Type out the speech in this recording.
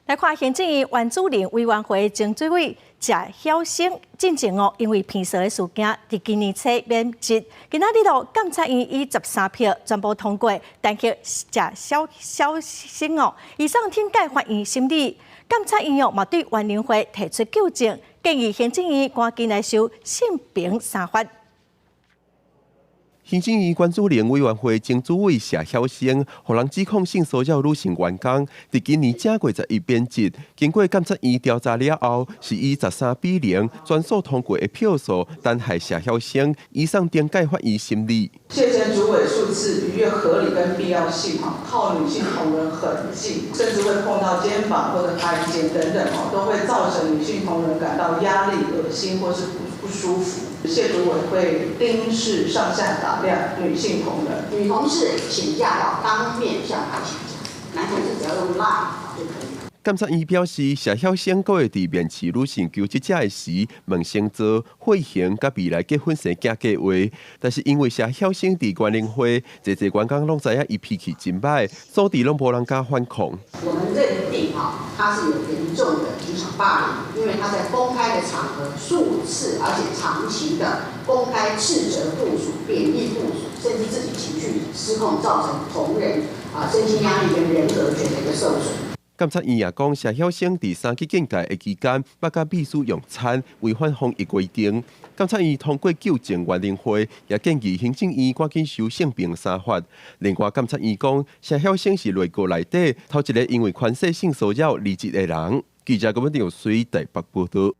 來看行政院原子能委員會前主委謝曉星進前哦，因為鼻趖的事件，佇今年初免職。今仔日咯，監察院以13票全部通過彈劾謝曉曉星哦，移送懲戒法院審理。監察院哦嘛對原能會提出糾正，建議行政院趕緊來修性平三法。行政院原子能委員會前主委謝曉星，予人指控性騷擾女性員工，佇今年正月十一免職。經過監察院調查了後，是以13比0全數通過的票數，彈劾謝曉星，移送懲戒法院審理。謝前主委數次逾越合理跟必要性，靠女性同仁很近，甚至會碰到肩膀或者拍肩等等，都會造成女性同仁感到壓力、噁心或是不舒服。謝主委會盯視上下打量女性同仁，女同事請假要當面向她請假，男同事只要用 LINE 就可以。監察院表示，謝曉星閣會佇面試女性求職者的時，問星座、血型佮未來結婚生囝計劃。但是因為謝曉星佇原能會，濟濟員工攏知影伊脾氣真䆀，所以攏無人敢反抗。我們認定啊，他是有嚴重的職場霸凌，因為他在公開的場合數次而且長期的公開斥責部屬、貶抑部屬，甚至自己情緒失控，造成同仁啊身心壓力跟人格權的一個受損。監察院也講，謝曉星佇三級警戒的期間，捌佮秘書用餐，違反防疫規定。監察院通過糾正原能會，也建議行政院趕緊修性平三法。另外，監察院講，謝曉星是內閣內底頭一个因為權勢性騷擾離職的人。記者郭文耀隨台北報道。